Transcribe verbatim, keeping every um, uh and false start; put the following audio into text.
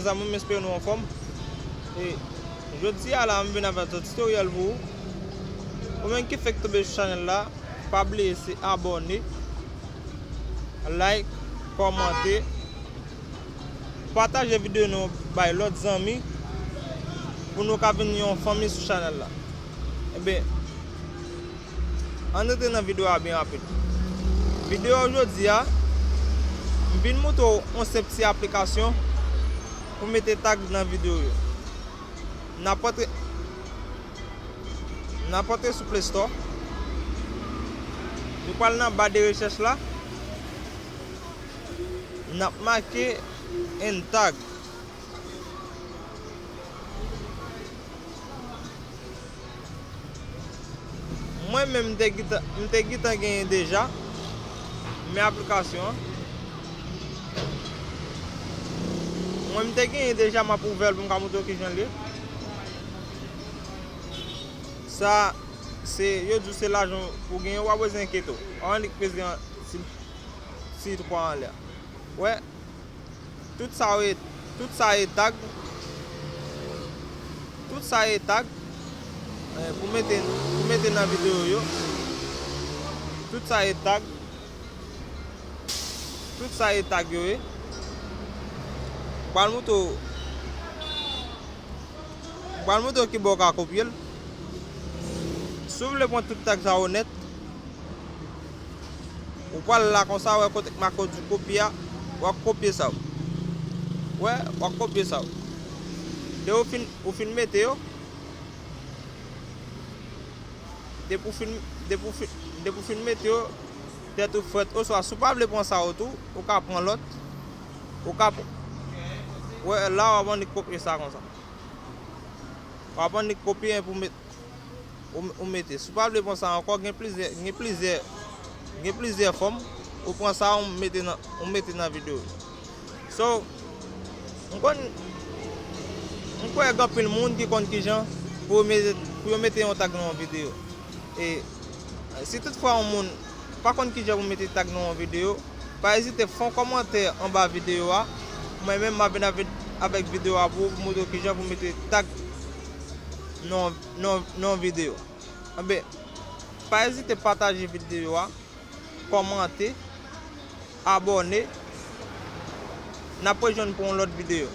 Zanmi m, m espere nou anfòm. E jodi a la, m vin avèk yon tutorial pou ou. Ou menm ki fèk tonbe sou chanèl la, pa bliye se abòne, like, kòmante, pataje videyo nou bay lòt zanmi pou nou ka vin yon fanmi sou chanèl la. Ebyen, ann antre nan videyo a byen rapid. Videyo jodi a, m vin montre w yon senp ti aplikasyon pou mete tag nan videyo yo. N ap antre, n ap antre sou Play Store. Nou pral nan ba de rechèch la. N ap make N tag. Mwen menm, m te gentan, m te gentan genyen deja. Men aplikasyon an. Mwen, m te genyen deja, m ap ouvè l pou m ka montre w kijan l ye. Sa, se, yo di w se lajan ou genyen, ou pa bezwen enkyete w. Annik peze an, ti, ti twa anlè a. Wè, tout sa yo ye, tout sa ye tag. Tout sa ye tag. Eh, pou mete, pou mete nan videyo yo. Tout sa ye tag. Tout sa ye tag yo ye. Pral montre w, pral montre w kibò w ka kopye l. Si w vle pran tout tag sa yo nèt, ou pral la konsa, wè kote k make w di kopye a, w ap kopye sa yo. Wè, w ap kopye sa yo. Depi w fin, ou fin mete yo, depi w fin, depi w fin, depi w fin mete yo, tèt ou frèt, oswa si w pa vle pran sa yo tou, ou ka pran lòt, ou ka pr-, wè, la w ap annik kopye sa konsa. W ap annik kopye pou met, ou, ou mete. Si w pa vle pran sa ankò, gen plizyè, gen plizyè, gen plizyè fòm. Ou pran sa, ou mete nan, ou mete nan videyo. So, m konn, m kwè gen anpil moun ki konn kijan pou yo mete, pou yo mete yon tag nan yon videyo. E si toutfwa yon moun pa konn kijan pou mete tag nan yon videyo, pa ezite fè yon kòmantè anba videyo a. Mwen menm, m ap vin avè, avèk videyo a pou, pou montre w kijan pou mete tag nan, nan, nan yon videyo. Enben, pa ezite pataje videyo a, kòmante, abòne. N ap rejwenn pou yon lòt videyo.